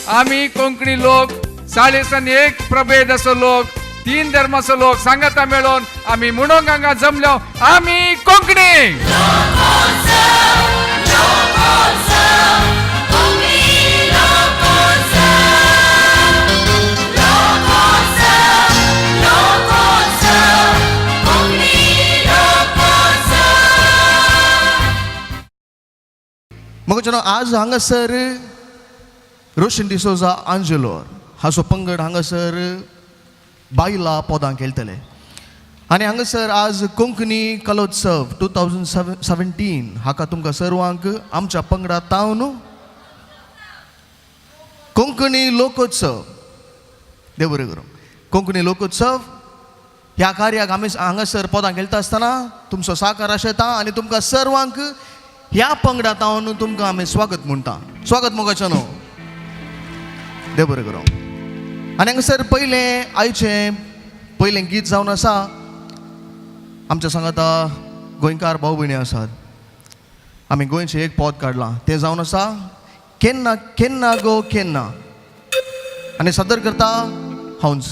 आमी कोंकणी लोक 41 प्रभेदाचो लोक, 3 धर्माचो लोक सांगाता मेळोन आमी म्हणूंक हांगा जमलो. आमी कोंकणी. मग आज हांगासर रोशन डिसोजा आंजेलोर हाचो पंगड हांगासर बायलां पदां खेळटले आनी हांगासर आज कोंकणी कलोत्सव 2017 हाका तुमकां सर्वांक आमच्या पंगडा तावन कोंकणी लोकोत्सव देव बरें करूं. कोंकणी लोकोत्सव ह्या कार्याक आमी हांगासर पदां खेळटा आसतना तुमचो साकार आशेता आनी तुमकां सर्वांक ह्या पंगडा तावन तुमकां आमी स्वागत म्हणटा. स्वागत मोगाचें न्हू, देव बरें करूं. आनी हांगासर पयलें आयचें पयलें गीत जावन आसा आमच्या सांगाता गोंयकार भाव भयणी आसात. आमी गोंयचें एक पद काडलां तें जावन आसा केन्ना केन्ना गो केन्ना आनी सादर करता हांवच.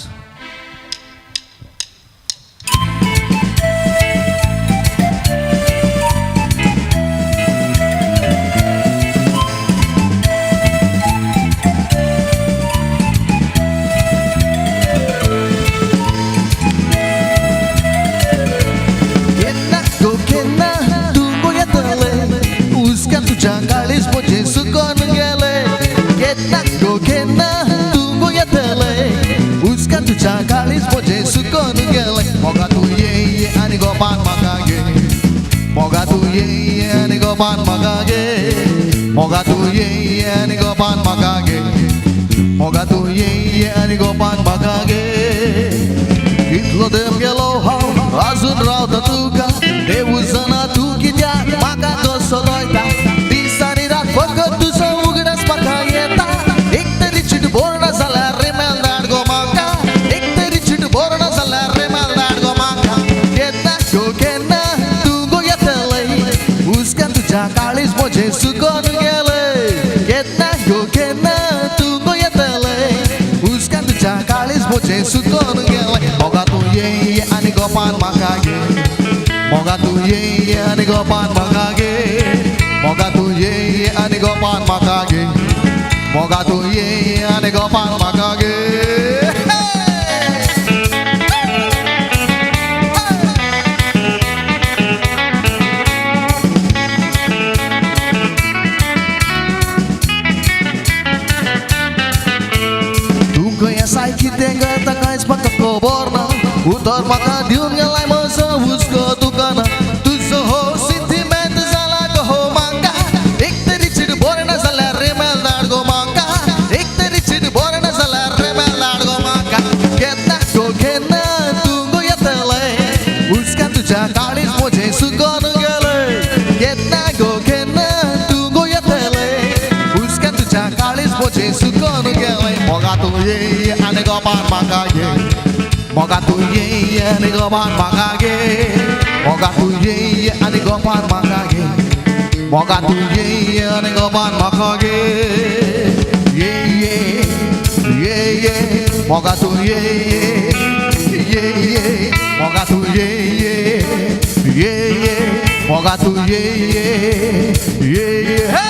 केन्ना गो केन्ना तूं गो येतलें हुस्क्यान तुज्या काळीज म्हजें सुकोन गेलें. केन्ना गो केन्ना तूं गो येतलें हुस्क्यान तुज्या काळीज म्हजें सुकोन गेलें. मोगा तूं ये आनी गोपान म्हाका घे, मोगा तूं ये आनी गोपान म्हाका घे, मोगा तूं ये आनी गोपान म्हाका घे, मोगा तूं ये आनी गोपान म्हाका घे. इतलो तेंप गेलो हांव आजून रावता तुका देवू जाणा तूं कित्याक म्हाका कसो लोयता. दीस आनी रात फकत तुजो उगडास म्हाका येता. एक तरी चीट बरोवना जाल्यार रे मेल धाड गो म्हाका, एक तरी चीट बरोवना जाल्यार रे मेल धाड गो म्हाका. केन्ना गो केन्ना तूं गो येतलें हुस्क्यान तुज्या काळीज म्हजें सुकोन गेलें. केन्ना गो केन्ना तूं गो येतलें हुस्क्यान तुज्या काळीज म्हजें सुकोन गेलें. मोगा तूं ये आनी गोपान म्हाका घे, मोगा तूं ये आनी गोपान म्हाका घे, मोगा तूं ये आनी गोपान म्हाका घे, मोगा तूं ये आनी गोपान म्हाका घे. तूं खंय आसाय कितें करता कांयच म्हाका खबर ना. उतर म्हाका दिवन गेलाय म्हजो हुस्को तुका ना. तुजो हो सिंतिमेंत जाला गो हो म्हाका. एक तरी चीट बरें ना जाल्यार रे मेल धाड गो म्हाका, एक तरी चीट बरें ना जाल्यार रे मेल धाड गो म्हाका. केन्ना गो केन्ना तूं गो येतलें हुस्क्यान तुज्या काळीज म्हजें सुकोन गेलें. केन्ना गो केन्ना तूं गो येतलें हुस्क्यान तुज्या काळीज म्हजें सुकोन गेलें. मोगा तूं ये आनी गोपान म्हाका घे, मोगा तूं ये आनी गोपान म्हाका घे, मोगा तूं ये आनी गोपान म्हाका घे, मोगा तूं ये आनी गोपान म्हाका घे. ये ये ये ये मोगा तूं ये ये ये मोगा तूं ये ये ये ये मोगा तूं ये ये ये ये.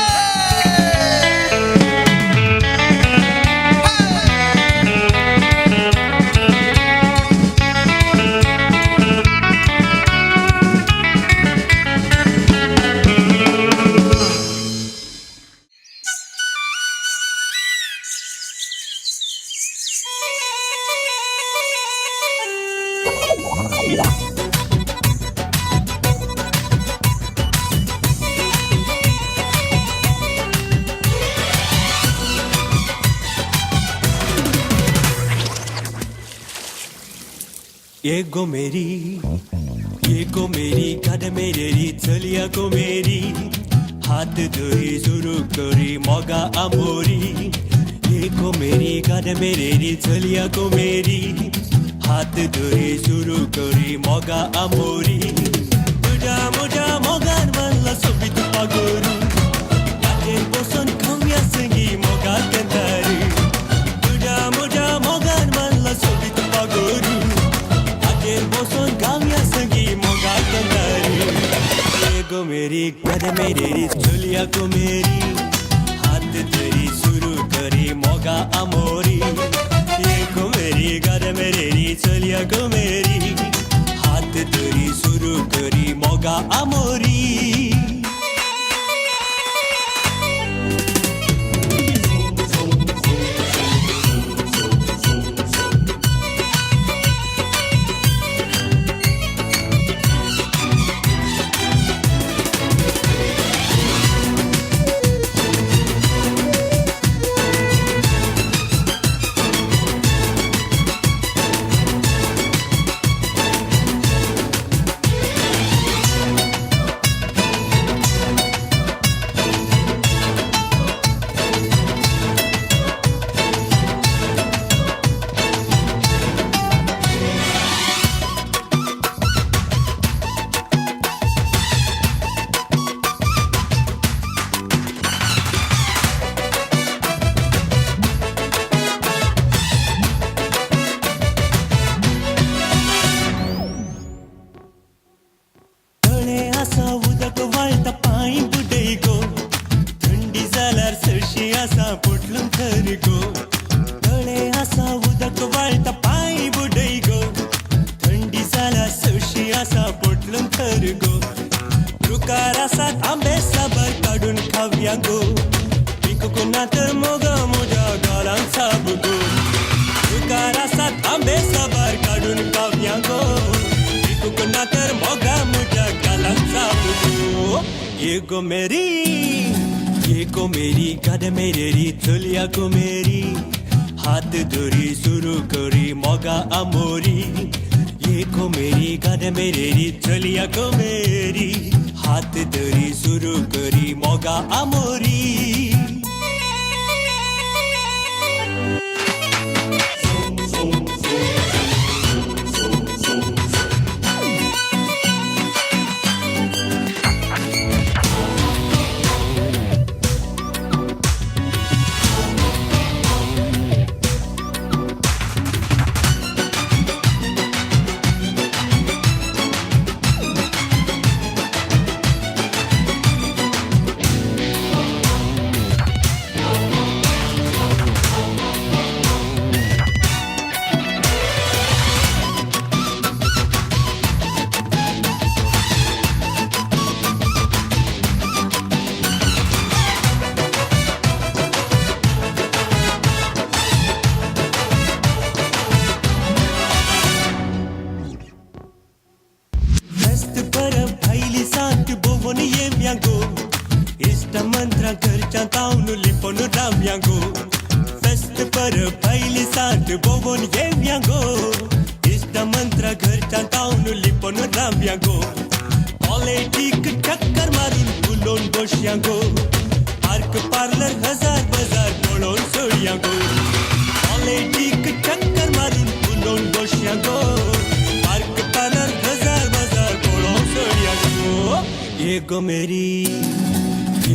ये गो मेरी, ये गो मेरी, काद मेरी चलिया गो मेरी, हात धरी सुरू करी मोगा आमोरी. ये गो मेरी, काद मेरी चलिया गो मेरी, हात धरी सुरू करी मोगा आमोरी. तुझ्या म्हज्या मोगान मानला सोबीत पागोरू, ताचेर बसून खावया संगी मोगा कंतारी. गो मेरी गद मेरी चलया गो मेरी हात धरी सुरू करी मोगा आमोरी ये गो मेरी गद मेरी चलया गो मेरी हात धरी सुरू करी मोगा आमोरी. ये गो मेरी गद मेरी चलिया गो मेरी हात धरी सुरू करी मोगा आमोरी ये गो मेरी गद मेरी चलिया गो मेरी हात धरी सुरू करी मोगा आमोरी.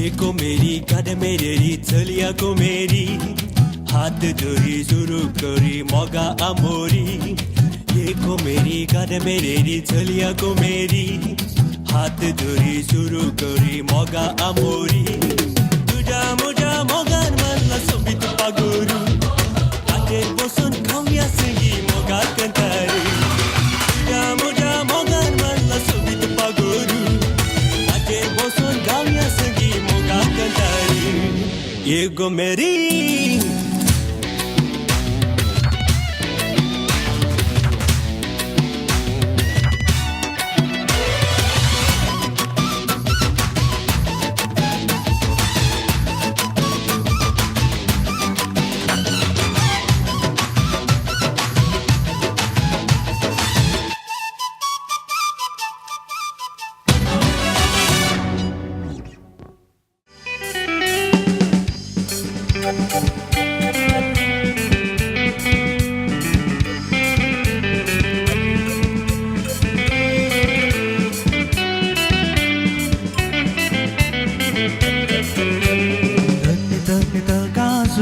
ये गो मेरी गद मेरी चलिया गो मेरी हात धरी सुरू करी मोगा आमोरी ये गो मेरी गद मेरी चलिया गो मेरी हात धरी सुरू करी मोगा आमोरी. तुझ्या म्हज्या मोगान मानला सोबीत पागोरू ताचेर बसून खावया संगी मोगा कंतारू. तुझ्या म्हज्या मोगान मानला सोबीत पागोरू ताचेर बसून गावया संगी मोगा कंतारू. ये गो मेरी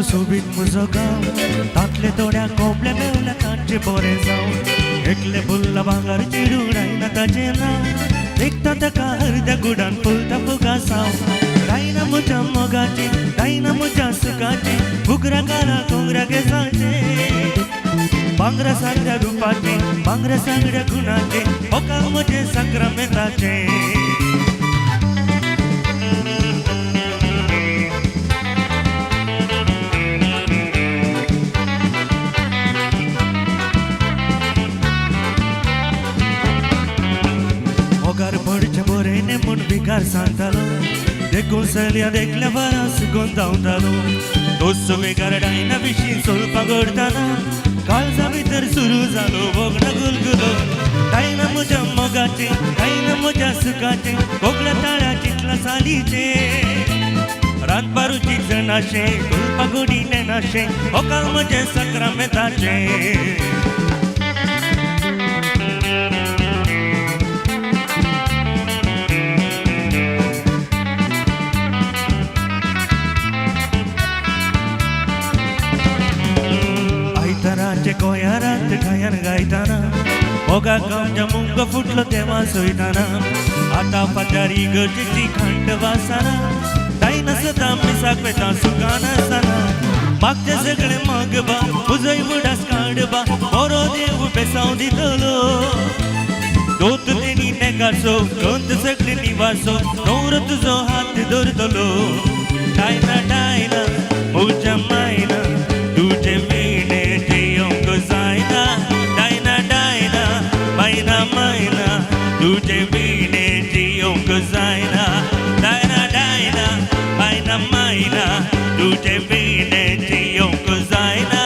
सोबीत म्हजो गांव तांतले थोड्या कोपले मेवल्या तांचे बरें जावं एकले बुल्ला भांगर चिडून आयना ताचें नांव देखता ताका अर्द्या गुडान फुलता फुगासांव जायना म्हज्या मोगाचे जायना म्हज्या सुखाचे घुगरा कारा कोंगरा केसाचे बांगरा सांगड्या रुपाचे बांगरा सांगड्या गुणाचे होका म्हजे साक्रामेंताचे. मोगार पडचे बरें न्ही म्हूण बिगार सांगतालो देखून चलया देखल्या बरा सुकून धांवतालो तोच बेगार डायना विशीं चलपाक करताना काळजा भितर सुरू जालो भोगणा गुलगुलो डायना म्हज्या मोगाचें डायना म्हज्या सुखाचें कोगळ्या ताळ्या चितला सालीचें रातपारूची जणाशें कुलपा गोडी नेनाशें होकाल म्हजें सक्रामेंताचें. आयताराचे गोंयारात गायन गायताना मोगाक आमच्या मुंग फुटलो तेव्हा सोयताना आतां फात्यार इगर्जेची घांट वासना जायना सदां मिसाक वेता सुखान आसतना मागचे सगळे मागबा उजय उडास काडबा बरो देव बेसांव दितलो दोत तेणी नेगाचो कंत सगळे निवासो नवरो तुजो हात धरतलो डायना डायना म्हज्या मायना तुजे मेणे जेवंक जायना डायना डायना मायना मायना तुजे मेणे जेवंक जायना डायना डायना मायना मायना तुजे मेणे जेवंक जायना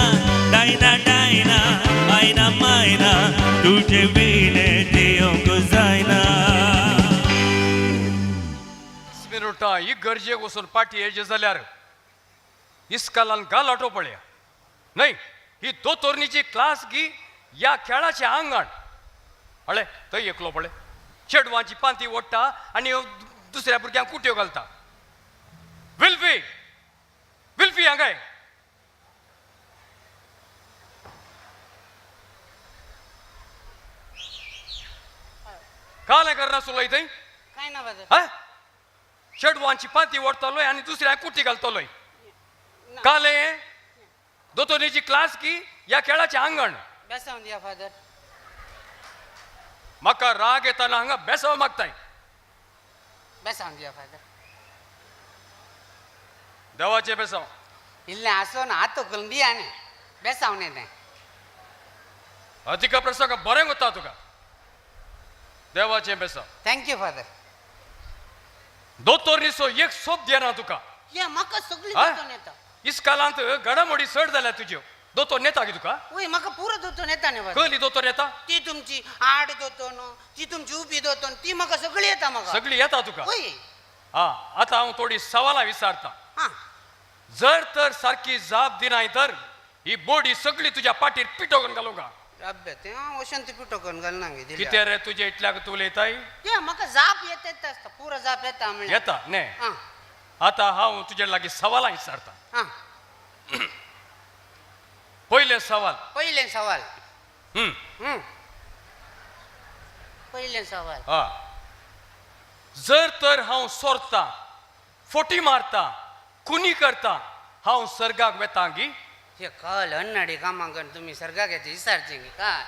डायना डायना मायना मायना तुजे मेणे जेवंक जायना. मिनुटां ही गरजेक वचून पाटी येयचे जाल्यार इस्कालान गालाटो पळया न्हय ही दोतोरणीची क्लास गी ह्या खेळाचें आंगण हळे थंय एकलो पळय चेडवांची पांती ओडटा आनी दुसऱ्या भुरग्यांक कुट्यो घालता. विल्फी विल्फी हांगाय कालें करना सुलय थंय. काय ना फादर. हा चेडवांची पांती ओडटलोय आनी दुसऱ्यांक कुटी घालतलोय. कालें दोतोरीची क्लास की ह्या खेळाचें आंगण. बेसांव दिया फादर. म्हाका राग येताना हांगा बेसांव मागताय. बेसांव दिया फादर. देवाचें बेसांव. इल्लें आसो ना आतां करून दिया न्ही बेसांव न्ही तें. अधिक प्रसंग बरें वता तुका. देवाचें बेसांव. Thank you father. दोतोरीचो एक सोप दिना तुका. ये म्हाका सगळी हा? दोतोन येता. इस्कालांत घडामोडी चड जाल्या तुज्यो. दोतोर नेता गी तुका. वय म्हाका पुरो दोतोन येता न्ही फादर. कहली दोतोर येता. ती तुमची आड दोतोन ती तुमची उबी दोतोन ती म्हाका सगळी येता म्हाका. सगळी येता तुका. वय. हा आतां हांव थोडी सवालां विचारता. हां जर तर सारकी जाप दिनाय तर ही बोडी सगळी तुज्या पाटीर पिटोवन घालूं का. अब्बे तें हांव वशंत पिठो करून घालना गे दिल्या. कितें रे तुजे इतल्याक तूं उलयताय. ये म्हाका जाप येता येता आसता पुरो जाप येता म्हणल्यार. येता न्ही. हां आतां हांव तुजे लागीं सवालां विचारता. हां पयलें सवाल. पयलें सवाल. हम्म. पयलें सवाल. हा जर तर हांव सोरता फोटी मारता कुनी करता हांव सर्गाक वेता गी. हे कल अन्नाडी कामां करून तुमी सर्गाक येचे विसारचे गे काय.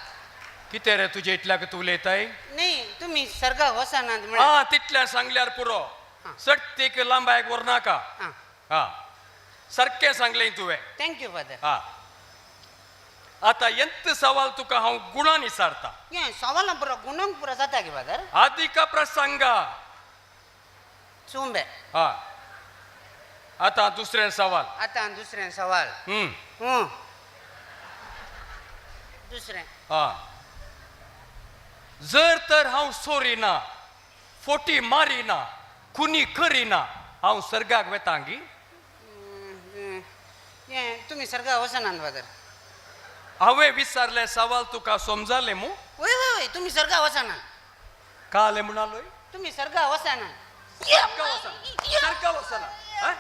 कितें रे तुजे इतल्याक तूं उलयताय. न्ही तुमी सर्गाक वचनात म्हळ्यार. हा तितल्यान सांगल्यार पुरो. सट्टीक लांबायक व्हरनाका. हां हा सारकें सांगलें तुवें. Thank you father. हा आतां एंत सवाल तुका हांव गुणान विचारता. हे सवालां पुरो गुणांक पुरो जाता गे फादर. आदिका प्रसंगा. चुंबे. हा आतां दुसरें सवाल. आतां दुसरें सवाल. हम्म. हूं दुसरें. हा जर तर हांव सोरिना फोटी मारिना कुनी करिना हांव सर्गाक वेता गी. हें तुमी सर्गाक वचनात फादर. हांवें विचारलें सवाल तुका समजालें मू. वय वय वय तुमी सर्गाक वचनात. कालें म्हणालोय. तुमी सर्गाक वचनात. सर्गा वचना सर्गा वचना. हा?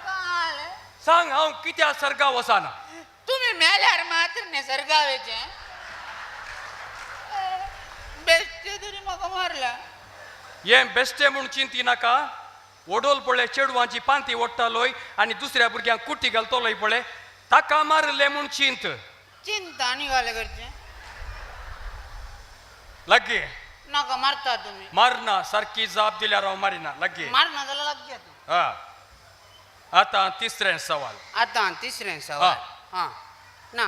सांग हांव कित्याक सर्गा वचना. तुमी मेल्यार मात्र न्ही सर्गाक वेचें. बेश्टे तरी म्हाका मारला. हें बेश्टें म्हूण चिंती नाका. ओडोल पळय चेडवांची पांती ओडटालोय आनी दुसऱ्या भुरग्यांक कुटी घालतलोय पळय, ताका मारलें म्हूण चिंत. चिंता आनी घाले करचें. लागीं. नाका, मारता तुमी. मारना, सारकी जाप दिल्यार हांव मारिना. लागीं. मारना जाल्यार लागया तूं. हा, आतां तिसरें सवाल. आतां तिसरें सवाल. हां ना.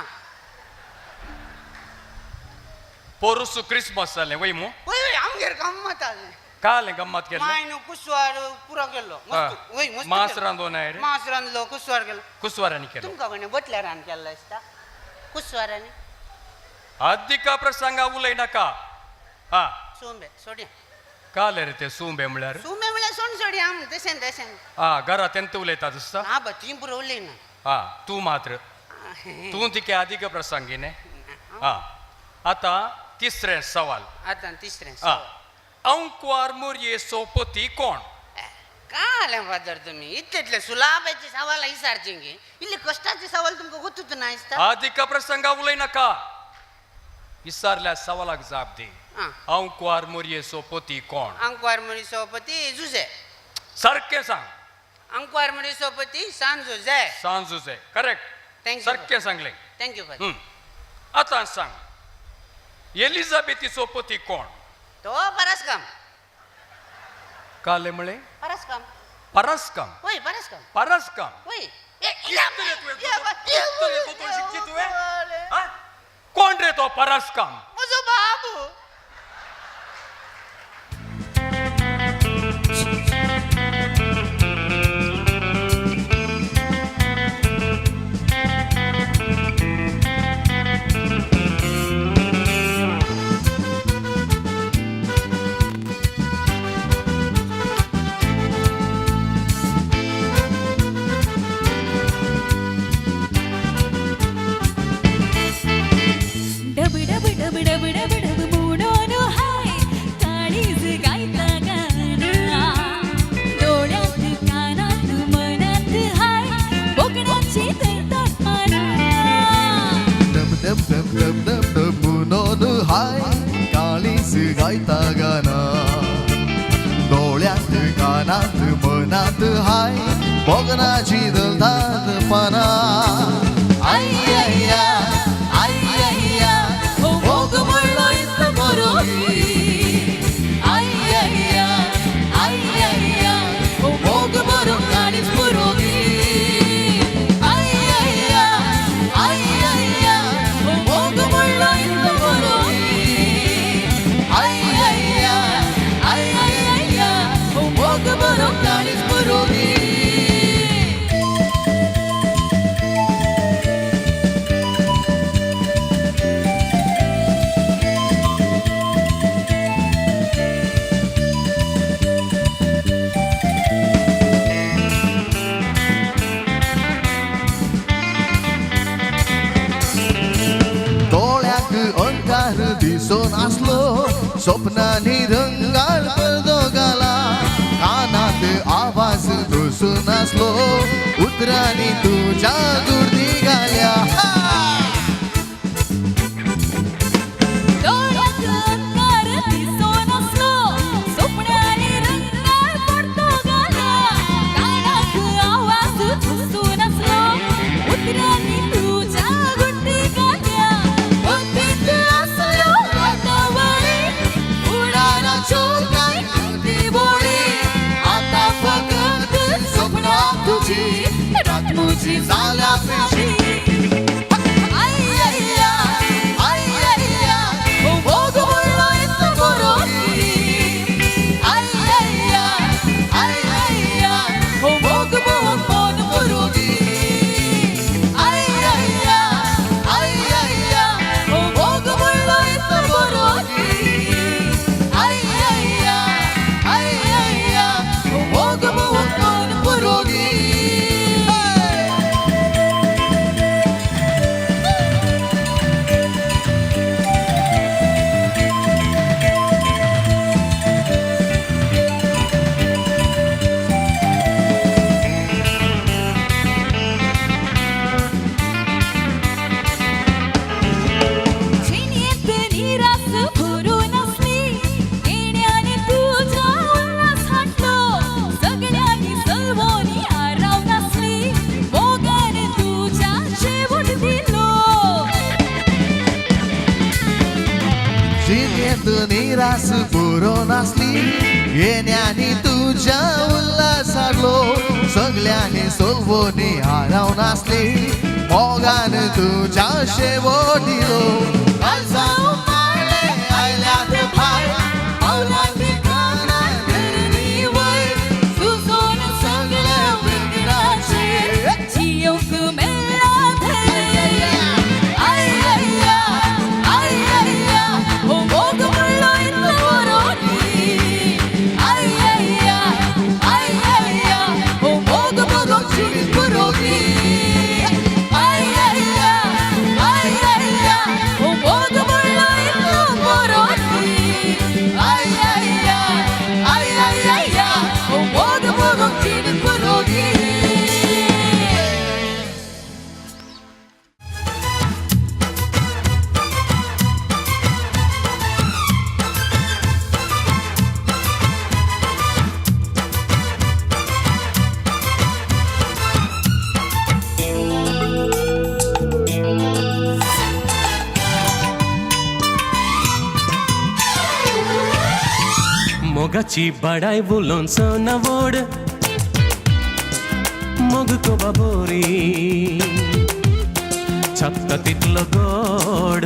पोरूस क्रिसमस जालें वय मू? वय वय, आमगेर गम्मत आसलें. कालें गम्मत केलें. मायन कुसवार पुरो केल्लो मस्त. वय, मस्त. मांस केलो. रांदो नाय रे? मांस रांदलो, कुसवार केलो. कुसवारांनी केलो. तुमकां कोणें बोटल्या रान केल्लो दिसता कुसवारांनी. आदिका प्रसंगा उलय नाका. हा. सुंबे सोडया. कालें रे ते सुंबे म्हळ्यार? सुंबे म्हळ्यार सोण सोडया आम तशें तशें. हा, घरा तेंत उलयता दिसता. ना बा, ती पुरो उलयना. हा, तूं मात्र तूं तिके अधिक प्रसंगी न्ही. हा, आतां तिसरें सवाल. आतां तिसरें हा. सवाल. अंकवार मोरये सोपती कोण? काय फादर, तुम्ही इतले इतले सुलाबाचे सवाल विचारचे गे, इल्ले कष्टाचे सवाल तुमकां गोतूच ना दिसता. अधिक प्रसंगा उलय नाका. विचारल्या सवालाक जाप दी. आं. अंकवार मोरये सोपती कोण? अंकवार मुरी सोपती जुजे. सारकें सांग. अंकवार मुरी सोपती सान जुजे. सांजुचे करेक्ट. Thank you. सारकें सांगलें. Thank you father. आतां सांग, एलिझाबेथीचो पती कोण? तो परसकाम. कालें म्हळें? परसकाम. परसकाम. वय, परसकाम. परसकाम. वय. कितले तुवें कितले दोतोर शिकची तुवें? हा? कोण रे तो परसकाम? म्हजो बाबू. डब डब डब डब डब डब म्हणून हाय काळीज गायता गाणं, डोळ्यात कानात मनात हाय कोकणाची धरतात पानं. डब डब डब डब डब डब म्हणून हाय काळीज गायता गाणं, डोळ्यात कानात मनात हाय भोगनाची दलतात पानां. आई आय्या आई आय्या मोग म्हणलो इतलो बरो, आई आय्या आई आय्या मोग बरो काळीज पुरो, आई आय्या आई आय्या मोग म्हणलो इतलो बरो, आई आय्या आई आय्या मोग बरो काळीज पुरो. दोळ्याक अंधार दिसून आसलो, स्वप्नांनी रंगाळ पडदो घाला, कानात आवाज बसून आसलो, उतरांनी तुज्या गुर्दी घाल्या. हा! डोळ्यात अंधार दिसून असलो, स्वप्नांनी रंगाळ पडदो घाला, कानाक आवाज घुसून असलो, उतरांनी तुझ्या गुंडी घाल्या, मतींत आसलो वातावळी, उडानाच्यो कांय ती बोळी, आता फकत स्वप्नां तुजी रात म्हजी जाल्या पिशी. आई आय्या आई आय्या मोग म्हणलो इतलो बरो, आई आय्या आई आय्या मोग मोग मन पुरो, आई आय्या आई आय्या मोग म्हणलो इतलो बरो, आई आय्या आई आय्या मोग मोग मन पुरो. Hey! बरोवन आसली येण्यांनी तुज्या उल्हास हाडलो सगल्यांनी सोलवणी हारावन आसली मोगान तुज्या शेवटिलो काळजां माळ्ळे आयल्यात भायर पावलांनी कानां धरणी वयर सुजोन सगळ्या विघ्नाचेर जियोक मेळ्ळा धैर्य. I I I I हो मोग म्हणलो इतलो बरो न्ही. I I I I हो मोग बरोवंक जिवीत बरो न्ही. I I I I हो मोग म्हणलो इतलो बरो न्ही. I I I I हो मोग बरोवंक जिवीत बरो न्ही. मोगाची बडाय बोलोन सोना वोड मोग कोबा बोरी छापता तितलो गोड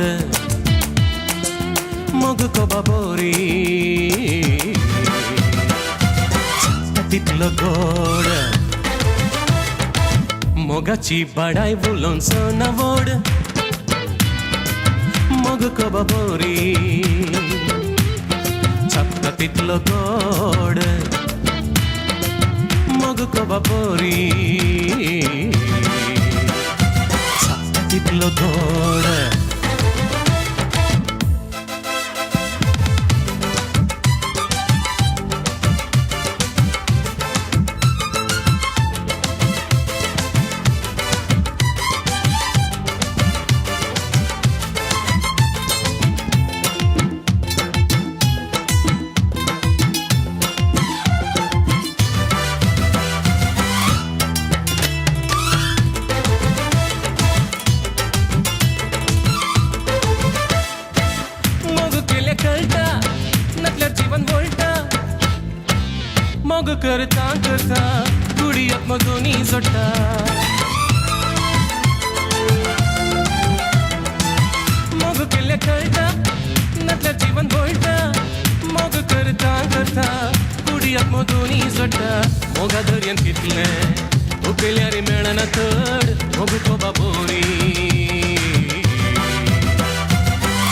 मोग कोबा बोरी छापता तितलो गोड मोगाची बडाय बोलोन सोना वोड मोग कोबा बोरी छापता तितलो गोड मोग कोबा बोरी छापता तितलो गोड. मोग केले कळटा नटल्यार जीवन वळटा मोग करता करता कुडियत मजोनी जोडटा मोग केले कळटा नटल्यार जीवन वळटा मोग करता करता कुडियत मजोनी जोडटा मोगा दर्यान कितलें उपेल्यार मेळना चड मोग कोबा बोरी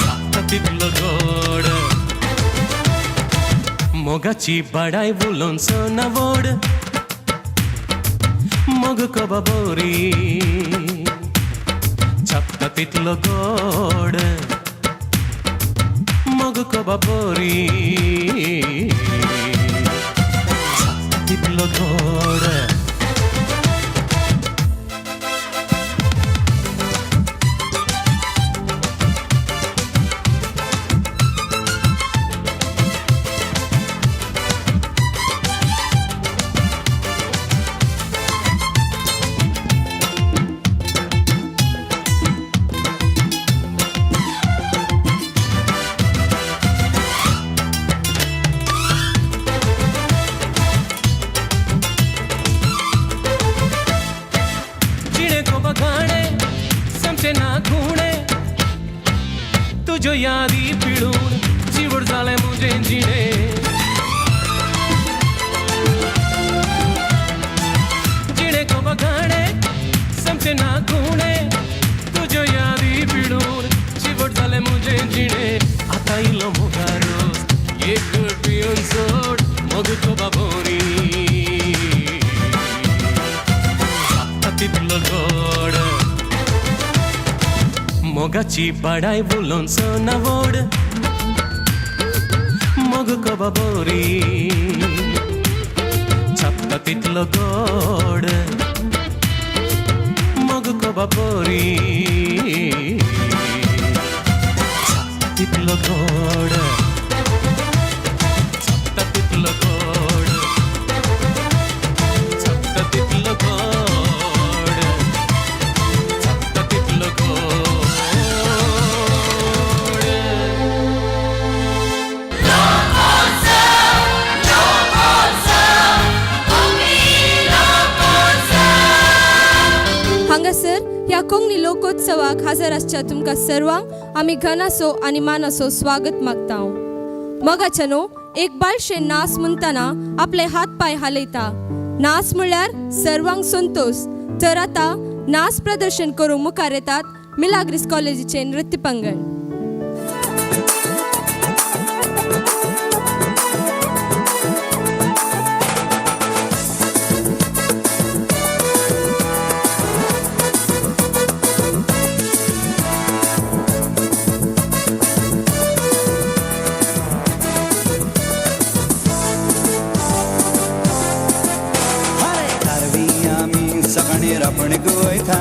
छापता तितलो गोड मोगाची बडाय बोलोन सोना वोड मोग कोबा बोरी छापता तितलो गोड मोग कोबा बोरी छापता तितलो गोड. जिणे को बघाणे समचे ना खुणे तुज्यो यादी पिळून जिवड जालें म्हजें जिणे जिणे को बघाणे समचे ना खुणे तुज्यो यादी पिळून जिवड जालें म्हजें जिणे आतां इलो मोगारोस एक पिवन सोड मोग तो बाबोरी छापता तितलो गोड मोगाची बडाय बोलोन सोना वोड मोग कोबा बोरी छापता तितलो गोड मोग कोबा बोरी छापता तितलो गोड छापता तितलो गोड छापता तितलो गोड छापता तितलो गोड. Love कोंकणी लोकोत्सवाक हजर आसच्या तुमकां सर्वांक आमी घनासो आनी मानासो स्वागत मागता. मगाच्यानो एक बाळशे नाच म्हणटना आपले हात पांय हालयता. नाच म्हळ्यार सर्वांक संतोष. तर आतां नाच प्रदर्शन करूंक मुखार येतात मिलाग्रीस कॉलेजीचे नृत्य पंगड. कारवी आमी सकाळी रापण वयता,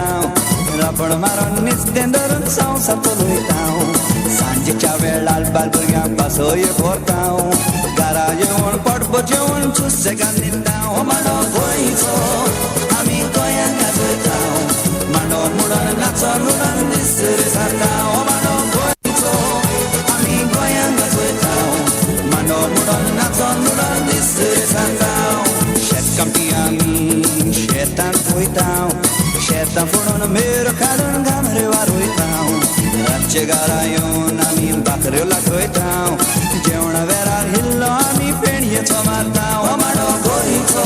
रापण मारून नुस्तें धरून संवसार चलयता. सांजेच्या वेळार बाल भुरग्यांक पासय व्हरता, घरा येवन पोटभर जेवण सुसेगाद न्हिदता. हो मांडो गोंयचो आमी गोंयांत गाजयता, मांडो म्हणून नाचोन म्हणून दीस सारता. हो मांडो गोंयचो आमी गोंयांत गाजयता, मांडो म्हणून नाचोन म्हणून दीस सारता. शेतकामती आमी शेतांत वयता, शेतां फोडून मेरो काडून घामरे वारयता. रातचे घरा येवन आमी भाकऱ्यो लागयता, जेवणा वेळार इल्लो आमी पेणयेचो मारता. हो मांडो गोंयचो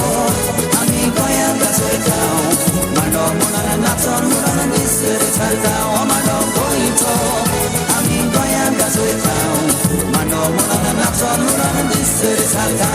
आमी गोंयांत गाजयता, मांडो म्हणून नाचोन म्हणून दीस सारता. हो मांडो गोंयचो आमी गोंयांत गाजयता, मांडो म्हणून नाचोन म्हणून दीस सारता.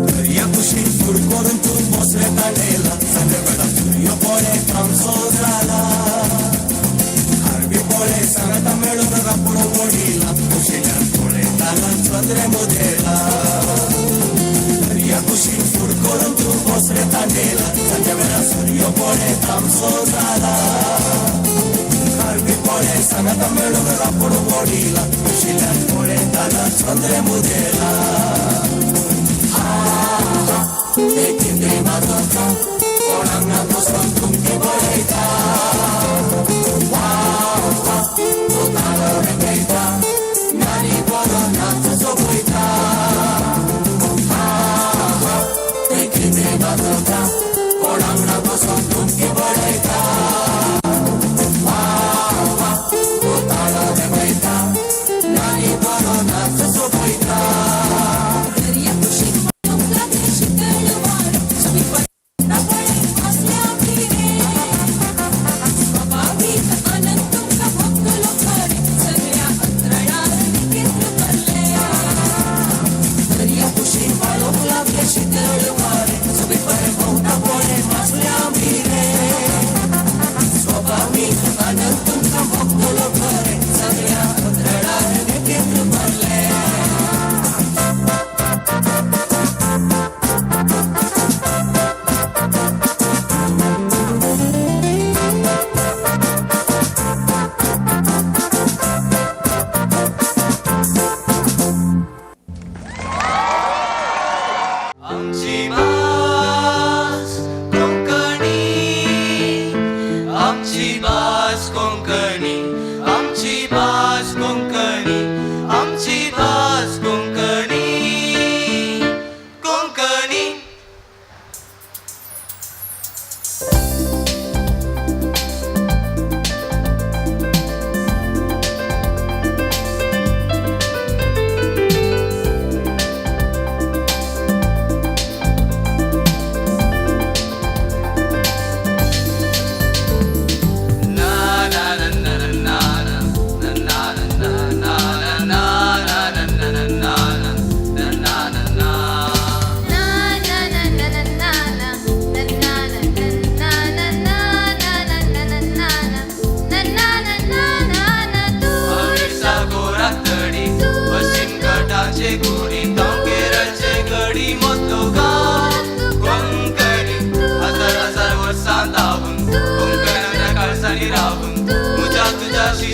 दर्या कुशीक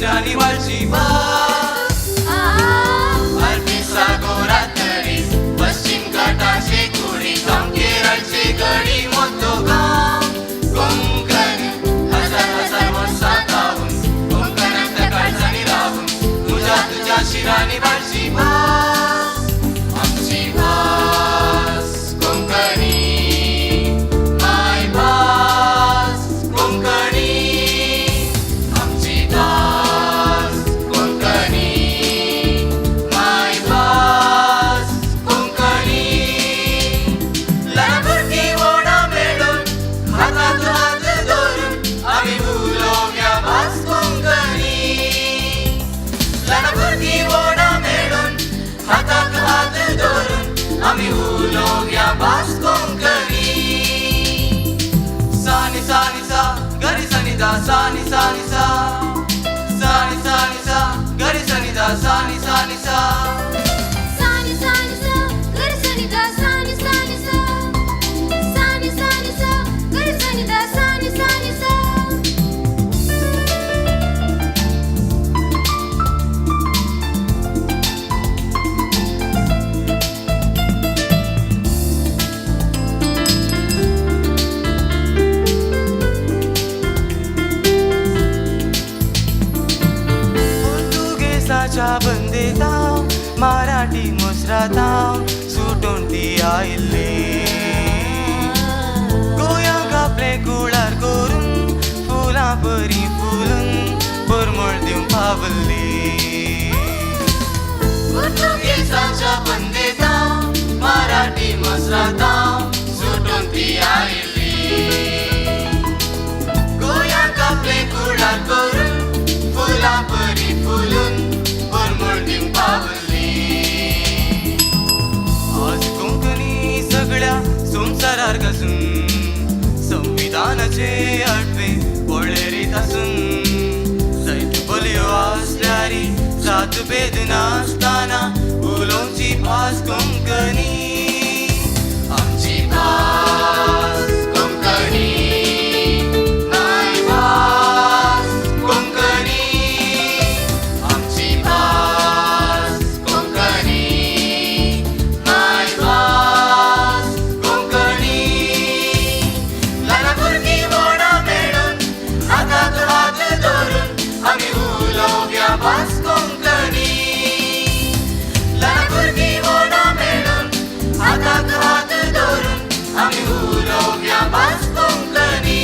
शिरांनी वाळची भास. अरबी सागोरातरी पश्चिम घाटाचे कुडी जावं केरळचे गडी मोठो गांव कोंकण. हजार हजार वर्सां धांवून कोंकणांतल्या काळजांनी रावून तुज्या तुज्या शिरांनी वाळची भास. आमची भास कोंकणी, मायभास कोंकणी. आमची भास कोंकणी, मायभास कोंकणी. ल्हान भुरगीं व्हडां मेळून हातांत हात धरून आमी उलोवया भास कोंकणी. ल्हान भुरगीं व्हडां मेळून हाताक हात धरून आमी उलोवया भास कोंकणी. सा नि सा नि सा गरी सा नि दा सा नि सा नि सा, सा नि सा नि सा गरी सा नि दा सा नि सा नि सा. सा नि सा नि सा गरि सा नि दा सा नि सा नि सा, सा नि सा नि सा गरि सा नि दा सा नि सा नि सा. पुर्तुगेजाच्या बंदेताव मराठी मुसराताव सुटून ती आयिल्ली. गोंयांक आपलें कुळार करून फुलां बरीं फुलून परमळ दिवंक पावल्ली. पुर्तुगेजाच्या बंदेताव मराठी मुसराताव सुटून ती आयिल्ली. गोंयांक आपलें कुळार करून फुलां बरीं फुलून परमळ दिवंक पावल्ली. आज कोंकणी सगळ्या संवसारार गाजून संविधानाचे आठवे वळेरीत आसून जायत्यो बोलयो आसल्यारी जात भेद नासतना उलोवची भास कोंकणी. आमची भास कोंकणी, मायभास कोंकणी. आमची भास कोंकणी, मायभास कोंकणी. ल्हान भुरगीं व्हडां मेळून हाताक हात धरून आमी उलोवया भास कोंकणी. ल्हान भुरगीं व्हडां मेळून हाताक हात धरून आमी उलोवया भास कोंकणी.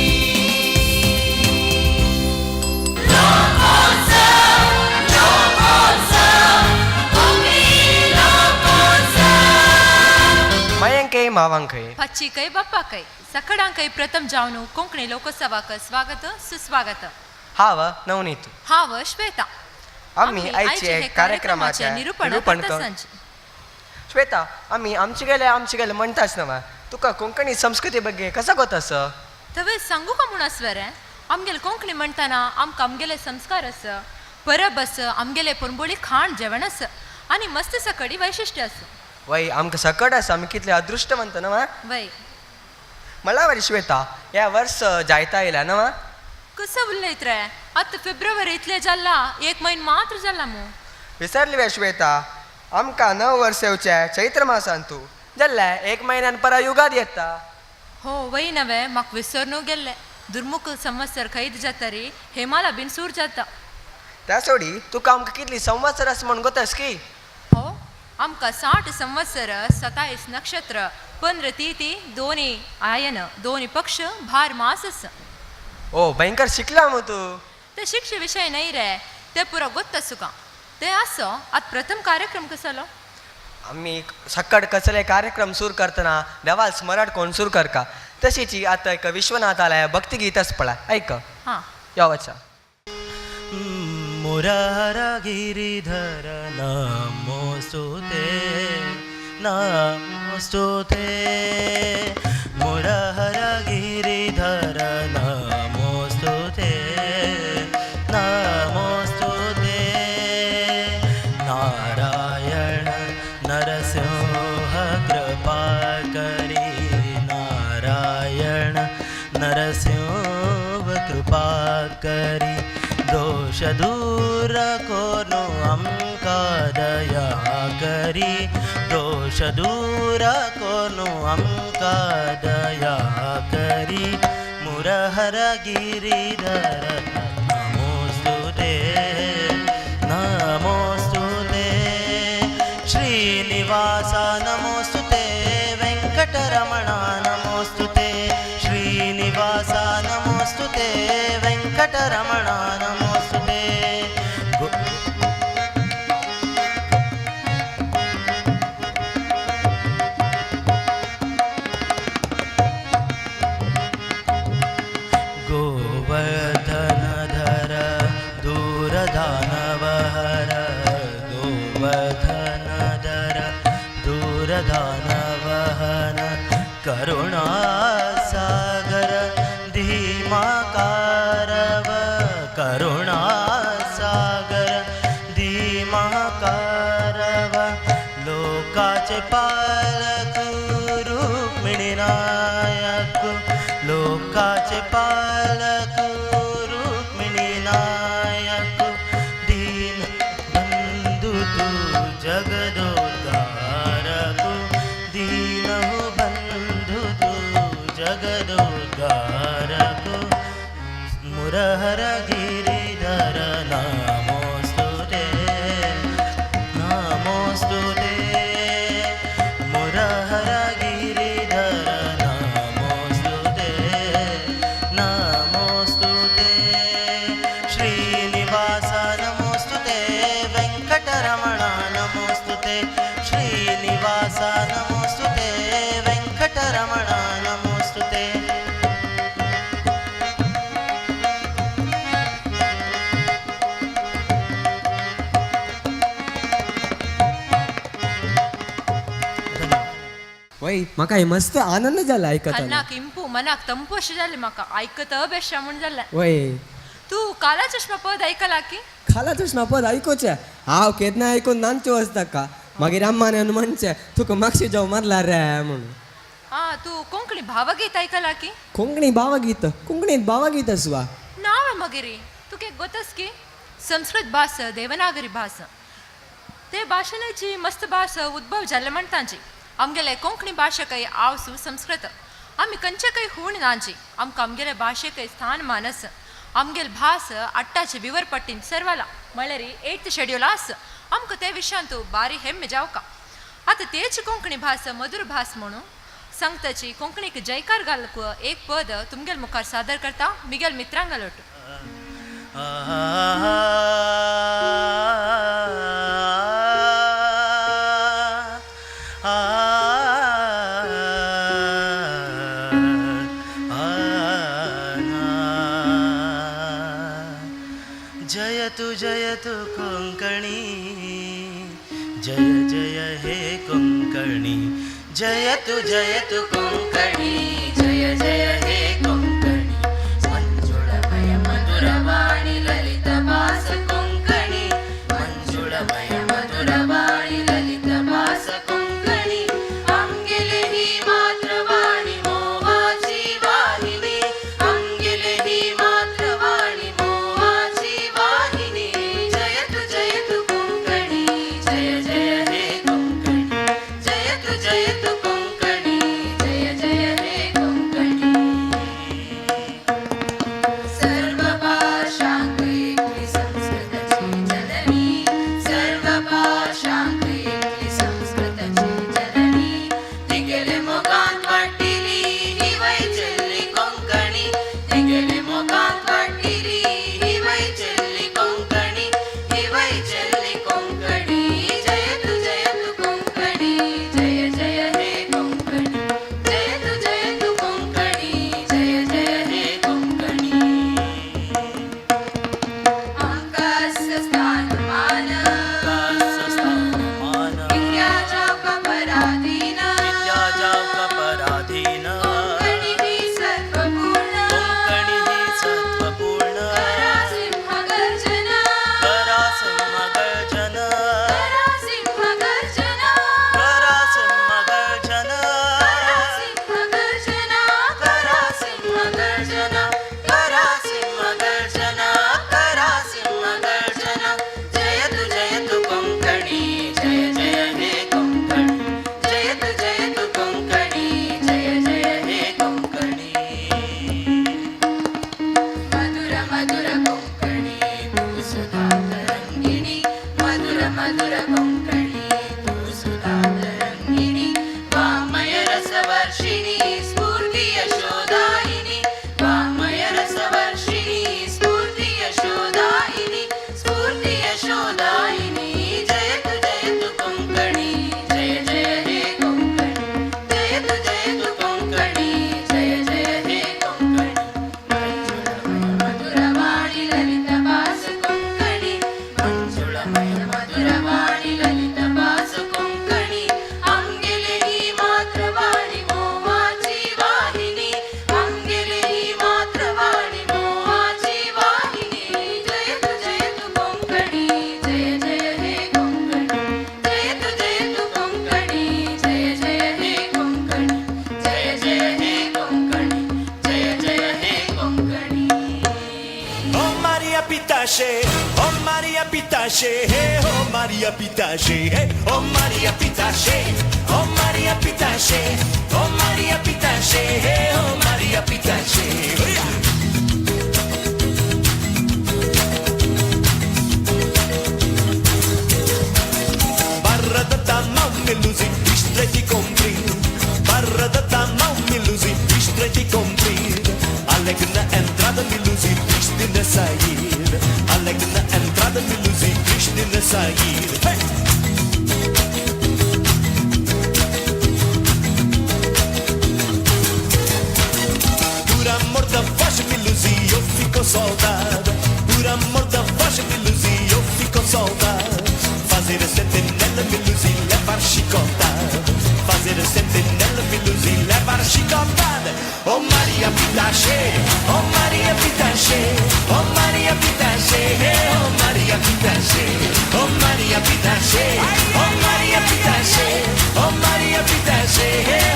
मयंकय मावांकय पच्चीकय बाप्पाकय सकडांकय प्रथम जावनु कोंकणी लोकोत्सवाक स्वागत सुस्वागत. हांव नवनीत. हांव श्वेता. आमी आयचे कार्यक्रमाचे निरूपण निरूपण करता सांजे. श्वेता, आमी आमचे गेले आमचे गेले म्हणटाच न्हय, तुका कोंकणी संस्कृती ಬಗ್ಗೆ कसो गोत आसा? तवे सांगू का म्हूण आसवर आमगेले कोंकणी म्हणटाना आमकां आमगेले संस्कार आस, परब आस, आमगेले पुरणपोळी खाण जेवण आस आनी मस्त सकडी वैशिश्ट्य आस. वय, आमकां सकट आसा, आमी कितले अदृश्टवंत न्हय? वय. मला बरी श्वेता, ह्या वर्स जायता येयला न्हय? कसो उलयत रे, आतां फेब्रुवारी इतले जाला, एक म्हयनो मात्र जाला मू. विसरली वे श्वेता, आमकां नव वर्स येवचें चैत्र मासान तूं जाल्लें एक म्हयन्यान परा युगाद येता. हो वय नवे, म्हाका विसरनू गेल्ले. दुर्मुख संवत्सर खैद जाता रे, हेमाला बीन सूर जाता. त्या सोडी तुका आमकां कितली संवत्सर आसा म्हूण गोत आस की? हो, आमकां 60 संवत्सर, 27 नक्षत्र, 15 तिथी, 2 आयन, 2 पक्ष, भार मास आसा. ओ भयंकर शिकला मग तूं. ते शिक्षे विशय न्हय रे, ते पुरो गोत्त तुका. ते आसो, आतां प्रथम कार्यक्रम कसलो? आमी सकट कसले कार्यक्रम सुरू करतना देवाल स्मरण कोण सुरू करका, तशीच आतां एक विश्वनाथालय भक्तिगीतच पळय, ऐक. हां. यो वचा. मुरार गिरिधर नमोस्तुते नमोस्तुते. मुरार गिरिधर नमोस्तुते नमोस्तुते. नारायण नरसिंह कृपाकरी, नारायण नरसिंह कृपाकरी. दोष दोश दूर कोनु आमकां दया करी, दोश दूर कोनु आमकां दया करी। मुरहर गिरिधर नमोस्तुते, नमोस्तुते। श्रीनिवास नमोस्तुते, वेंकटरमण नमोस्तुते। श्रीनिवास नमोस्तुते, वेंकटरमण नमोस्तुते। गोवर्धनधर दूरदानवहर, गोवर्धनधर दूरदानवहर, करुणासागर धीमाकारव, करुणासागर धीमाकारव। लोकाचे पालक रुक्मिणी नायक, लोकाचे पालक रुक्मिणी नायक। दीन बंधु तू जगदोद्धारक, दीन बंधु तू जगदोद्धारक। मुरहर गिरिधर नमोस्तुते, नमोस्तुते। मुरहर गिरिधर नमोस्तुते, नमोस्तुते। श्रीनिवास नमोस्तुते, वेंकटरमण नमोस्तुते। श्रीनिवास नमोस्तुते, वेंकटरमण नमोस्तुते। वय म्हाका हे मस्त आनंद जाला आयकतना. कानाक इंपू मनाक ತಂಪು अशें जालें म्हाका आयकत बेश्या म्हूण जालें. वय तूं काला चश्मा पद आयकला की? खाला चश्मा पद आयकोचें हांव केन्ना आयकून नानचें वचता का मागीर अम्मान येवन म्हणचें तुका मागशी जावं मारला रे म्हणून. आं तूं कोंकणी भावगीत आयकला की? कोंकणी भावगीत कोंकणीत भावगीत आसवा? नांव मागीर तुका एक गोतस की संस्कृत भास देवनागरी भास ते भाशेनाची मस्त भास उद्भव जाल्ले म्हणटांची. आमगेले कोंकणी भाशेकय आवसू संस्कृत आमी खंयचे हूण नांची आमकां आमगेले भाशेकय स्थान मानस. आमगेल भास अट्टाचे विवरपट्टीन सर्वाला म्हळ्यार एट्थ शेड्यूल आस आमकां ते विशयांत बारी हेम्मे जावका. आतां तेच कोंकणी भास मधुर भास म्हणून सांगताची कोंकणीक जयकार घालक एक पद तुमगेल मुखार सादर करता मिगेल मित्रांगलोट. जयतु जयतु कोंकणी, जय जय हे कोंकणी। जयतु जयतु कोंकणी, जय जय हे कोंकणी। मंजुळमय मधुरवाणी ललित भास कोंकणी, मंजुळमय मधुरवाणी ललित भास कोंकणी। आमगेले ही मातृवाणी मोहाची वाहिनी, आमगेले ही मातृवाणी मोहाची वाहिनी। जयतु जयतु कोंकणी, जय जय हे कोंकणी। जयतु जयतु कोंकणी, जय जय हे कोंकणी। मधुर कोंकणी तू सुधातरंगिणी वाङ्मय रसवर्षिणी स्फूर्ति यशोदायिनी वाङ्मय रसवर्षिणी स्फूर्ति यशोदायिनी स्फूर्ति यशोदायिनी जयतु जयतु कोंकणी जय जय हे कोंकणी जयतु जयतु कोंकणी जय जय हे कोंकणी मधुरवाणी ललित भास कोंकणी मंजुळमय मधुरवाणी ललित भास कोंकणी आमगेले ही मातृवाणी मोहाची वाहिनी आमगेले ही मातृवाणी मोहाची वाहिनी जयतु जयतु कोंकणी जय जय हे कोंकणी जयतु जयतु कोंकणी जय जय हे कोंकणी जय जय हे कोंकणी जय जय हे Konkani. Oh Maria Pitache, oh Maria Pitache, hey, oh Maria Pitache, hey, oh Maria Pitache, oh Maria Pitache, oh Maria Pitache, hey, oh Maria Pitache. Yeah. Barra da mão me luzi, estreita e comprida. Barra da mão me luzi, estreita e comprida. Alegre na entrada, me luzi, triste na saída. Alegre na entrada, me luzi, triste na saída. Hey! Por amor da voz, me luzi, eu fico soldado. Por amor da voz, me luzi, eu fico soldado. Fazer a sentinela, me luzi, levar chicotada. Fazer a sentinela, me luzi, levar chicotada. Oh Maria Pitache, oh Maria Pitache, oh Maria Pitache, oh Maria Pitache, oh Maria Pitache, oh Maria Pitache, oh Maria Pitache,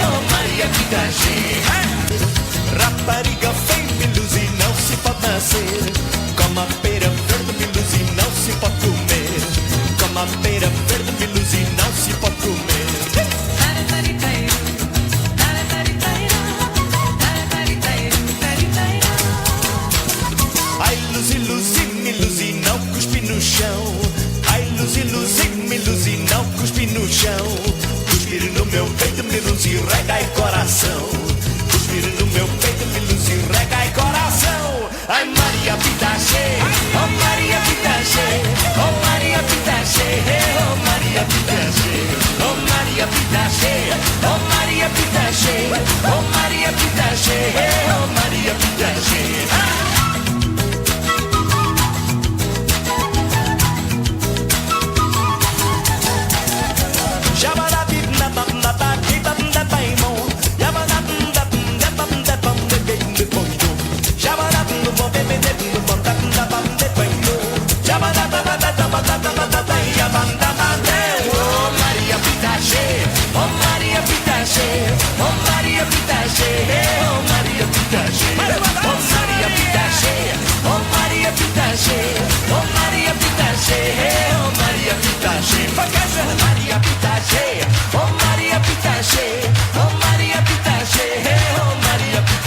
oh Maria Pitache. Rapariga feia, me luzi, não se pode nascer. Como a pera verde, me luzi, não se pode comer. Como a pera verde, me luzi, não se pode comer. Ai, Luzi, Luzi, me luzi, não cuspi no chão. Ai, Luzi, Luzi, me luzi, não cuspi no chão. Cuspir no meu peito, me luzi, rega e coração. Cuspir no meu peito, me luzi, rega e coração. Ai, Maria Pitache, oh Maria Pitache, oh Maria Pitache, oh Maria Pitache, oh Maria Pitache, oh Maria Pitache, oh Maria Pitache, oh Maria Pitache. Ah! Oh Maria Pitache, oh Maria Pitache, oh Maria Pitache, oh Maria Pitache, oh Maria Pitache, oh Maria Pitache, oh Maria Pitache, oh Maria Pitache, Maria Pitache, oh Maria Pitache, oh Maria Pitache, oh Maria Pitache,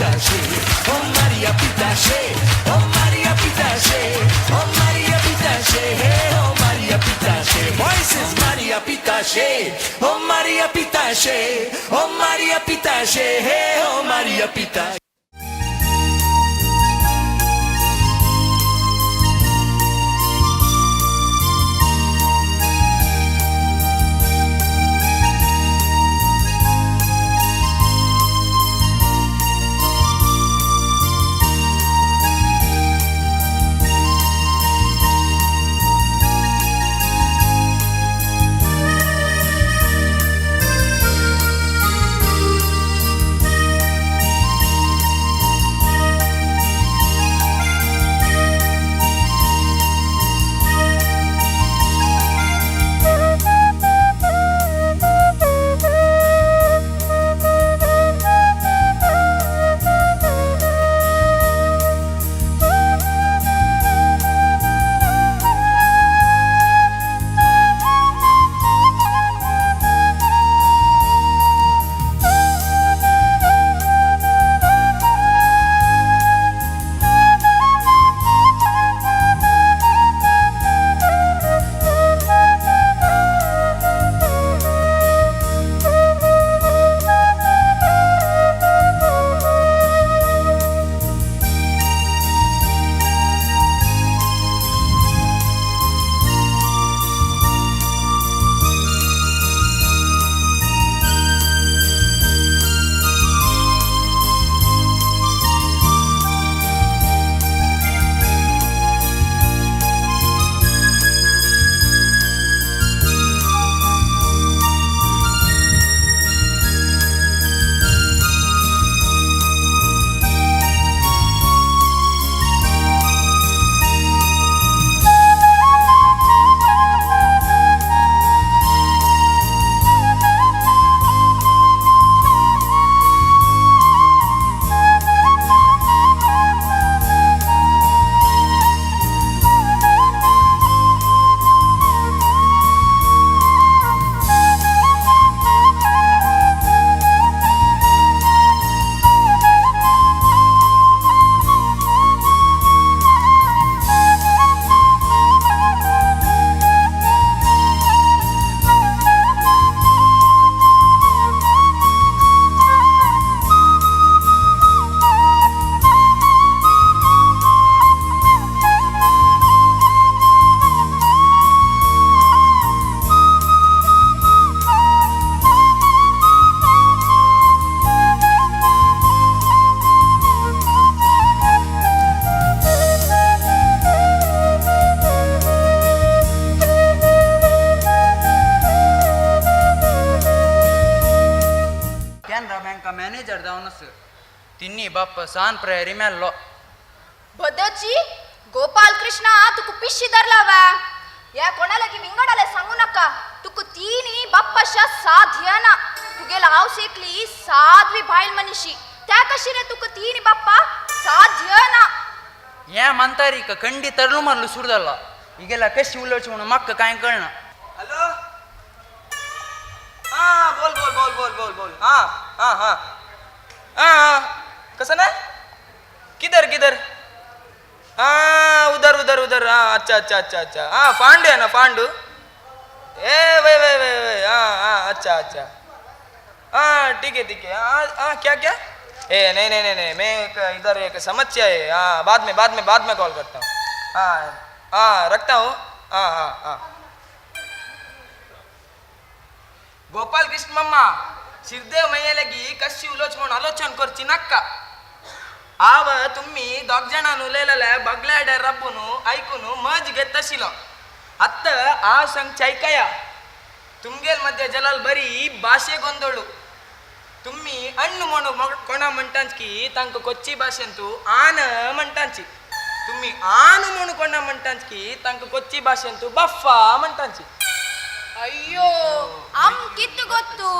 oh Maria Pitache, oh Maria Pitache, oh Maria Pitache, oh Maria Pitache, voices Maria Pitache, oh Maria Pitache, oh Maria Pitache, oh Maria Pitache. Thank you. Manager जावन आस. तिन्नी बाप्पा सान prairie मेल्लो. भदची गोपाल कृष्णा तुका पिशी धरला वा. या कोणाला की विंगडाले सांगू नका. तुका तिन्ही बाप्पाशा साध्य ना. तुगेला हांव एकली साध्वी बायल मनीशी, त्या कशी रे तुका तिन्ही बाप्पा साध्य ना. या म्हातारीक खंडी तरलू मारलो सुरू जालो. हिगेला कशी उलोवची म्हणून म्हाका कांय कळना. हॅलो, हां बोल बोल बोल बोल बोल बोल. हां हां हां हां, कसं ना, किधर किधर? हाँ उधर उधर उधर. हाँ अच्छा अच्छा अच्छा अच्छा. हाँ फांडू है ना, फांडू. ए वे वे वे वे. हाँ हाँ अच्छा अच्छा. हाँ ठीक है ठीक है. हाँ हाँ क्या क्या? ए नहीं नहीं नहीं नहीं, मैं एक इधर एक समस्या है. हाँ बाद में बाद में बाद में कॉल करता हूँ. हाँ हाँ रखता हूँ. हाँ हाँ हाँ. गोपाल कृष्ण मम्मा शिरदेव मैयालगी कशी उलोच म्हणून आलोचन करची नक्का. आव तुम्ही दोग जाणां उलयलेले बगल्याडे रब्बून ऐकून मज घेत आशिल्लो. आत्ता हांव सांगचें आयकया, तुमगेल मध्य जलाल बरी भाशे गोंदळू. तुम्ही अण्णू म्हणू कोणा म्हणटांच की तांकां कोच्ची भाशेन तूं आन म्हणटांची. तुम्ही आन म्हणू कोणा म्हणटांच की तांकां कोच्ची भाशेन तूं बफ्फा म्हणटांची. अय्यो आम कित गोत्तू.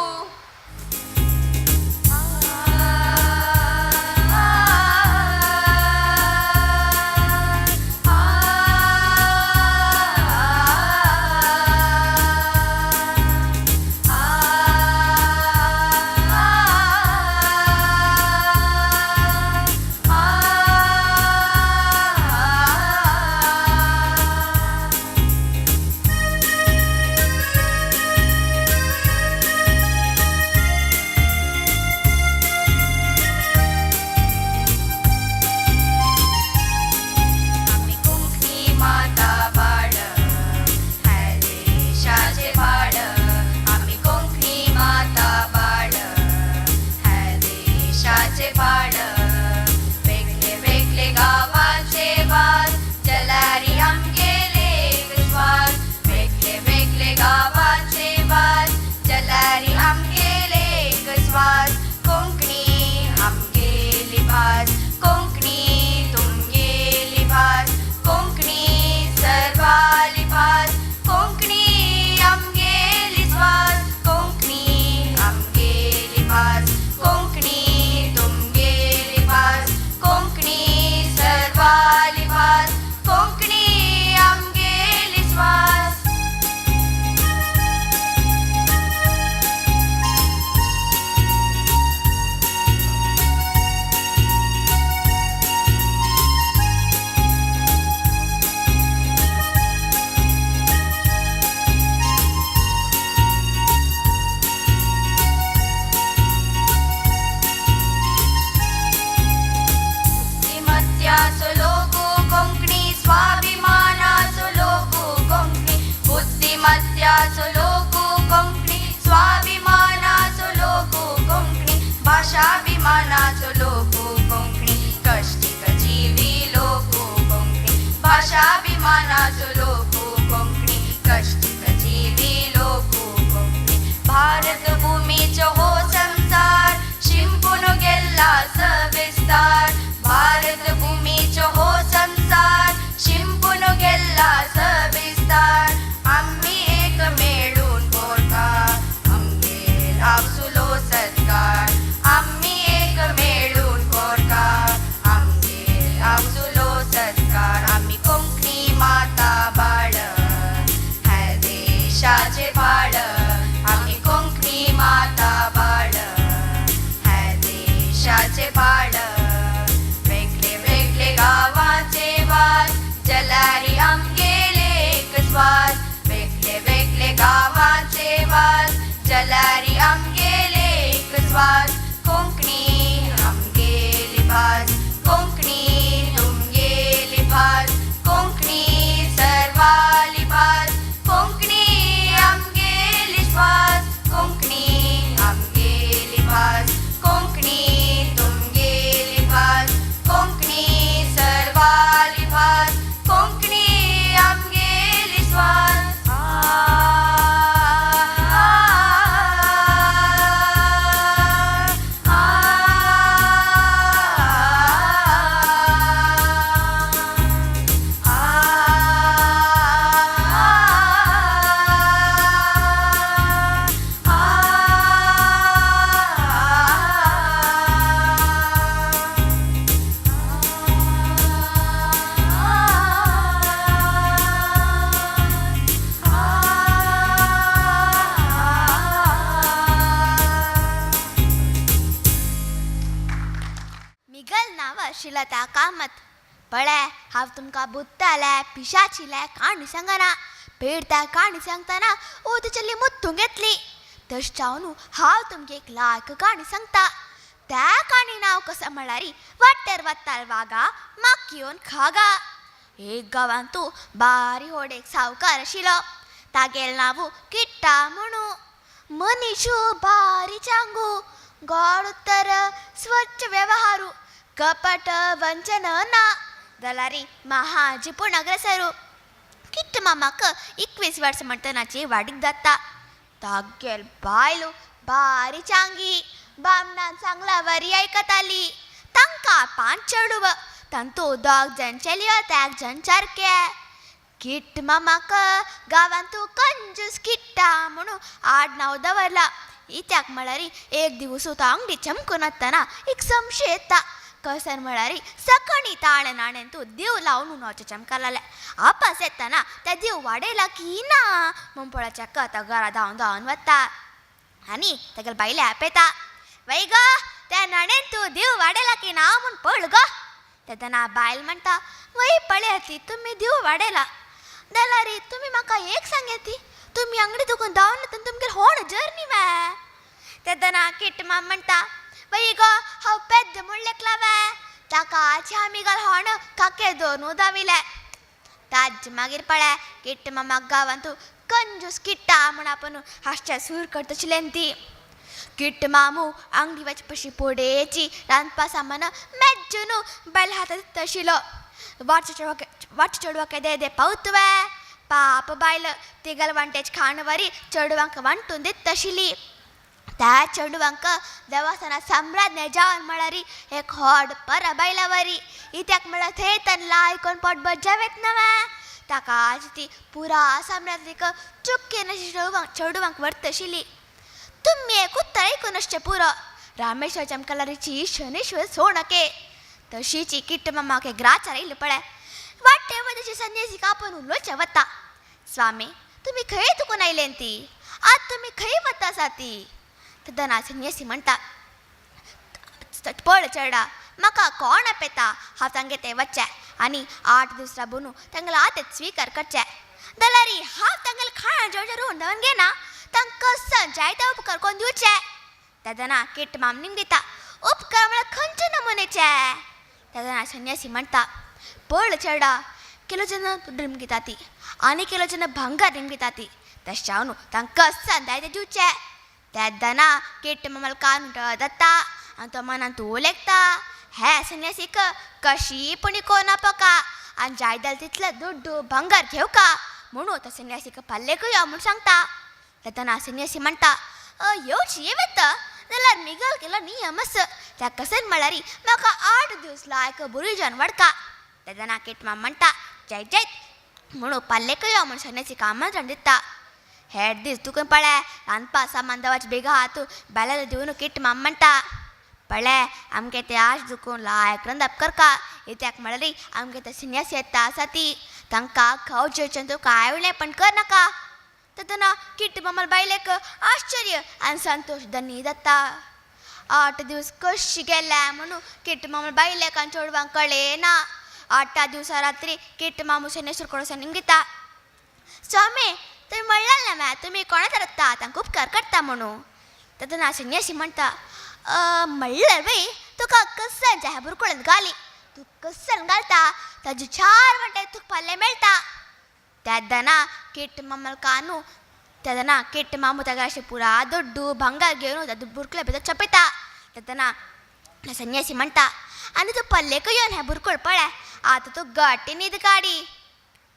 श्रीलता कामत. पळे हांव तुमकां बुत्ताले पिशाचिले काणी सांगना पेडता काणी सांगतना ओ तेचेली मुत्तूंक येतली. तशें जावन हांव तुमगे एक लायक काणी सांगता. त्या काणी नांव कसं म्हळ्यार वाटेर वताल वागा माखयोन खागा. एक गांवांतू बारी होड एक सावकार आशिल्लो. तागेलें नांव किट्टा म्हणू. मनीशू बारी चांगू गोड उत्तर स्वच्छ व्यवहारू कपट वंचन ना दलारी महाजी पूण अग्रसरू. किट्ट मामाक 21 वर्सां म्हणटनाची वाडीक जाता. तागेल बायलो बारी चांगी बामणान सांगला वरी आयकताली. तांकां 5 चेडूं तांतू 2 जण चलयो 1 जण सारके. किट्ट मामाक गांवांतू कंजूस किट्टा म्हणून आडनांव दवरला. इत्याक म्हळ्यार एक दिवस तो अंगडी चमकून वतना एक संशय येता. कसन म्हळ्यार सकाळी ताळे नाणें तूं देव लावन उणावचें चमकालालें. आपास येतना त्या देव वाडयला की ना म्हूण पळोवच्या तो घरा धांवन धांवन वता आनी तागेले बायले आपयता. वय गो त्या नाणें तूं देव वाडयला की ना म्हूण पळ गो. तेन्ना बायल म्हणटा वय पळयात तुमी देव वाडयला जाल्यार तुमी म्हाका एक सांगयात तुमी अंगडी दुखून धांवन वतना तुमगेर होण जर्नी वे. तेन्ना किट्ट माम म्हणटा वय गो हांव पेद्द म्हूण लेखला वे ताका आमी घाल होण काके दोनू धांविले. ताज मागीर पळय किट्ट मामाक गांवांतू कंजूस किट्टा म्हूण आपूण हांसचे सूर करताशिल्लें ती. किट्ट मामू आंगडी वचपा पशी पोडेची रांदपा सामान मेज्जून बायल हातात दिताशिल्लो. वाट चेडवाक येदे येदे पावत वे पाप बायल तिगल वांटेच खाण वरी चेडवांक वांटून दिताशिल्ली. त्या चेडवांक देवासना सम्राज्ञ जावन म्हळ्यार एक होड परा बायला वरी. इत्याक म्हळ्यार थंय तन लायकोन पोटभर जेवेत नवे ताका ती पुरा साम्राज्ञीक चुक्केन अशी चेडवांक व्हरताशिल्ली. तुमी एक उत्तर आयकून आसचें पुरो रामेश्वर चमकलारीची शनेश्वर सोणके. तशीची किट्ट मामाक एक ग्राचार आयलो पळय वाटे वताची संन्यासीक आपोवन उलोवचें वता. स्वामी तुमी खंय तुकून आयलें ती आतां तुमी खंय वता आसा ती. तेन्ना संन्यासी म्हणटा पळ चेडा म्हाका कोण आपयता हांव तांगे ते वचचें आनी 8 दीस राबून तांगेले आतेत स्विकार करचें. जाल्यार हांव तांगेले खाणां जेवण रोवन धांवन घेना तांकां कसन जायते उपकार कोण दिवचे. तेन्ना किट्ट माम निमगिता उपकार म्हळ्यार खंयचे नमुनेचे. तेन्ना संन्यासी म्हणटा पळ चेडा केलो जन दुड्ड निमगिता ती आनी केलो जन भांगर निमगिता ती तशें जावन तांकां कसन जायते दिवचे. तेन्ना किट्ट मामाल कान जाता आनी तो मनान तूं लेखता हे संन्यासीक कशी पूण कोना पका आनी जाय जाल्यार तितले दुड्डू भांगर घेवका म्हणून तो संन्यासीक पाल्लेकूय यो म्हूण सांगता. तेन्ना संन्यासी म्हणटा येवची येवत जाल्यार मिगल केलो नियम आस त्या कसन म्हळ्यार म्हाका 8 दीस लायक बरी जेवण वाडका. तेन्ना किट्ट माम म्हणटा जय जयत म्हणून पाल्लेकूय यो म्हूण संन्यासीक आमंत्रण दिता. हेर दीस तुका पळय रांदपा सामान दवरचे बेगा हात बायलां दिवन किट्ट माम म्हणटा पळय आमगे ते आश दुखून लायक रांदप करका. इत्याक म्हळ्यार आमगे ते संन्यासी येता आसा ती तांकां खाव जेवचें तूं कांय उणें पण कर नाका. तेन्ना किट्ट मामाल बायलेक आश्चर्य आनी संतोश धनी जाता. 8 दीस कशी गेले म्हणून किट्ट मामाल बायलेक आनी चेडवांक कळ्ळें ना. 8 दिवसा रात्री किट्ट मामू शनेश्वर कडसून निमगिता स्वामी तुमी म्हणलें ना मॅ तुमी कोणा रत्ता तांकां उपकार करता म्हणून. तेन्ना संन्यासी म्हणटा म्हणल्यार वय तुका कसन ह्या बुरकुळांत घाली तूं कसन घालता ताजे 4 वांटे तुका पाल्ले मेळटा. तेन्ना किट्ट मामाल कानू तेन्ना किट्ट मामू ताका अशें पुरा दुड्डू भांगर घेवन तातूंत बुरकुळे भितर चपयता. तेन्ना संन्यासी म्हणटा आनी तूं पल्लेकूय येवन हें बुरकुळ पळय आतां तूं घट्टी न्हीद काडी.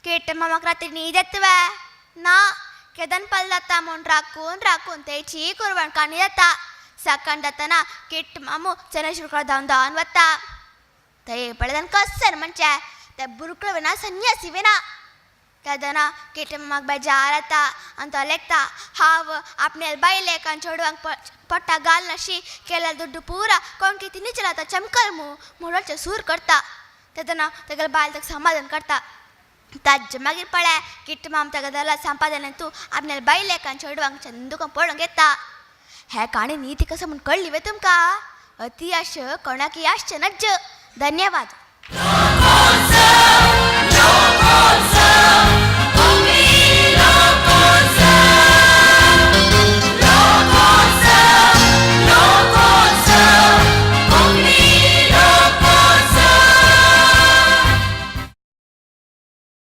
किट्ट मामाक रात्री न्हीद येता वे ना केदन पल जाता म्हूण राखून राखून तेची कुरवण काणी जाता. सकाळ जातना किट्ट मामू चनेश्वर कडेन धांवन धांवन वता. थंय पळयतान कसन म्हणचें ते बुरकुळ विना संन्यासी विना. तेन्ना किट्ट मामाक बेजार येता आनी तो लेखता हांव आपणे बायलेक आनी चेडवांक पोटा घालनाशी केल्यार दुड्डू पुरा कोण कितें निचला तो चमकल म्हणून सूर करता. तेन्ना तेगेले बायल ताका समाधान करता. ताजे मागीर पळय किट्ट माम ताका जाल्यार संपादन तूं आपणाल्या बायलेक आनी चेडवांक चंदुकां पळोवंक येता. हे काणी नीती कसं म्हूण कळ्ळी वे तुमकां? अती आश कोणाकय आसचें नज्ज. धन्यवाद. Local